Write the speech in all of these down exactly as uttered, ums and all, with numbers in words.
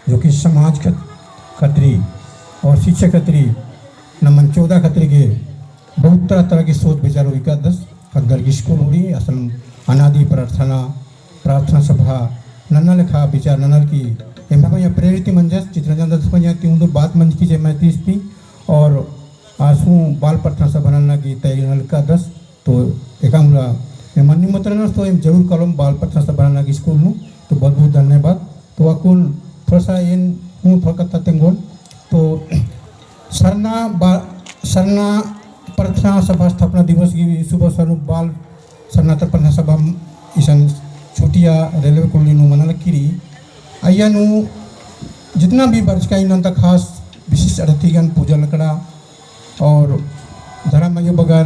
जो कि समाज खत-, खतरी और शिक्षा खतरी नमन चोदा खतरी गे बहुत तरह तरह की सोच विचार उइका दस। खद्दर की स्कूल उरी असन अनादि प्रार्थना, प्रार्थना सभा नन्ना लेखा विचार ननर की एम्है मइय्याँ प्रेरित मंजस। चितरंजन दस मइय्याँ ती उन्दु बात मंजकी जे मैं तीस ती और आसू बाल प्रार्थना सभा नन्ना की तैयारी नलका दस। तो एकाम ला एम निमंत्रण तो एम जरूर कालोम बाल प्रार्थना सभा नन्ना की स्कूल नू। तो बहुत बहुत धन्यवाद। तो अक्कुन थोड़ा सा एन हूँ थोड़ा कत्था तेंगोन। तो सरना बा-, सरना प्रार्थना सभा स्थापना दिवस की शुभ अवसर नू बाल सरना प्रार्थना सभा इसन चुटिया रेलवे कॉलोनी नू मना लगी रई। अइय्या नू जितना भी बरचका इन्ना ता खास विशिष्ट अतिथिगण पूजा लकड़ा और धर्म अयो बगर,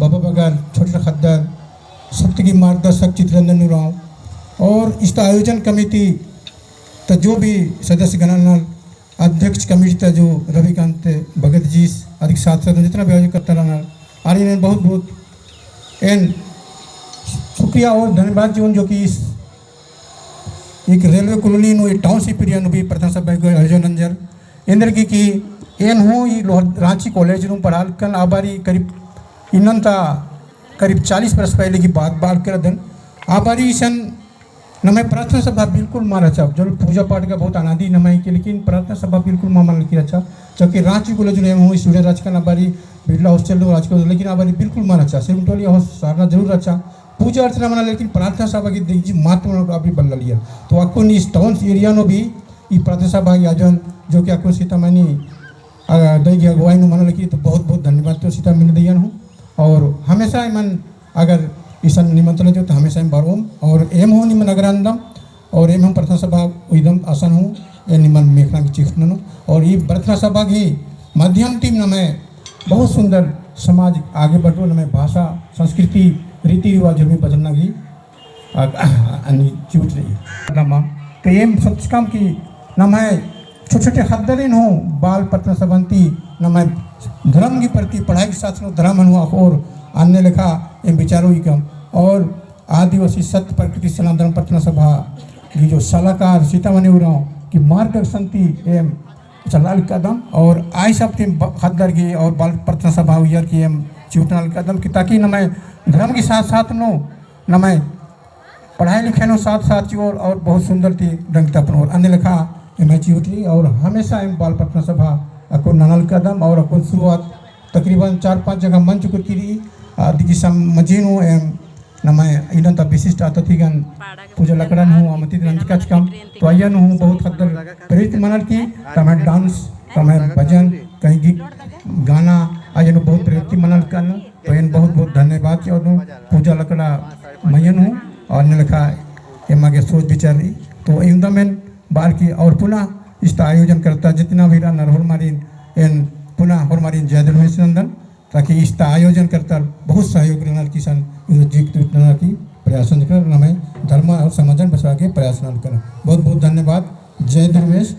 बाबा बगर, छोटे खद्दर, सत्य की मार्गदर्शक चितरंजन उराँव और इस्ता आयोजन कमेटी ता जो भी सदस्य गण ननर, अध्यक्ष कमेटी ता जो रविकांत भगत जी, अधिक साथ साथ जितना भी आयोजकर्ता रअनर, आरिन बहुत बहुत एन शुक्रिया और धन्यवाद चिओन जो कि इस एक रेलवे कॉलोनी नू, एक टाउनशिप एरिया नू भी प्रार्थना सभा को आयोजन नंजर। एन्देरगे कि एन हूँ ई लोहर-, राँची कॉलेज नू पढ़ालकन, आ बारी करीब इन्ना ता करीब चालीस बरस पहले की बात बात करदन। आ बारी इसन नम्है प्रार्थना सभा बिल्कुल मल रहचा, जो पूजा पाठ का बहुत अनादि नम्है के, लेकिन प्रार्थना सभा बिल्कुल मल मना लगी रहचा। जबकि राँची कॉलेज नू एम हूँ student रहचकन, आ बारी बिरला हॉस्टल नू रहचकन, लेकिन आ बारी बिल्कुल मल रहचा। सिर्फ टोली और सरना जरूर रहचा, पूजा अर्चना मना, लेकिन प्रार्थना सभा की देखी महत्व अभी बल्ला लिया। तो अक्कुन इस टाउन एरिया नू भी ई प्रार्थना सभा की आयोजन जो कि अक्कुन सीतामणि, आ, दई की अगुवाई नू मना लगी, तो बहुत बहुत धन्यवाद तो सीतामणि दइयन हूँ। और हमेशा एमन अगर इसन निमंत्रण चिओ तो हमेशा एम बरओम और एम हूँ निमन अगरानदम और एम हूँ प्रार्थना सभा उइदम असन हूँ, ए निमन मेखना की चिखना नू। और ई प्रार्थना सभा की माध्यम ती नम्है बहुत सुंदर समाज आगे बढ़ो, नम्है भाषा, संस्कृति, रीति रिवाज भी बचना की आ, अन्नी चिउट रई। नमा, तो एम सोचकम कि नम्है छोटे छोटे खद्दरिन हूँ बाल प्रार्थना सभा ती नम्है धर्म की प्रति पढ़ाई के साथ साथ धर्म हूँ अखोर अन्ने लेखा एम विचार उइकम। और आदिवासी सत्य प्रकृति सनातन प्रार्थना सभा की जो सलाहकार सीतामणि उराँव की मार्गदर्शन ती एम चलालकदम और आई सब ती ब-, खद्दर की और बाल प्रार्थना सभा उइयर की एम चिउटनालकदम कि ताकि नम्है धर्म की साथ साथ नू नम्है पढ़ाई लिखाई नू साथ साथ चिओर और बहुत सुंदर ती ढंग ती अपन और अन्ने लेखा एम्है चिउटरी और हमेशा एम बाल प्रार्थना सभा अक्कुन ननालकदम और अक्कुन शुरुआत तकरीबन चार पाँच जगह मन चुकुर की रई। आ, दिकी सम-, मझी नू एम नम्है इन्ना ता विशिष्ट अतिथिगण पूजा लकड़न हूँ आमंत्रित नंजकाचकम। तो अइय्या नू हूँ बहुत खद्दर प्रेरित मनर की तम्है dance, तम्है भजन, कहीं गीत, गाना, अइय्या नू बहुत प्रेरित मनर कन। तो एन बहुत बहुत धन्यवाद चिओन पूजा लकड़ा मइय्यन हूँ और अन्ने लेखा एमा गे सोच विचार रई। तो इवंदम एन बअर की और पुनः इस्ता आयोजन करता जितना भी रअनर होरमारिन एन पुनः होरमारिन जय धर्मेस नंदन, ताकि इस्ता आयोजन करता बहुत सहयोग रअनर की सन जीवित रअनर की प्रयास नंजकर नम्है धर्म और समाजन बसा के प्रयास नंजकर। बहुत बहुत धन्यवाद। जय धर्मेस।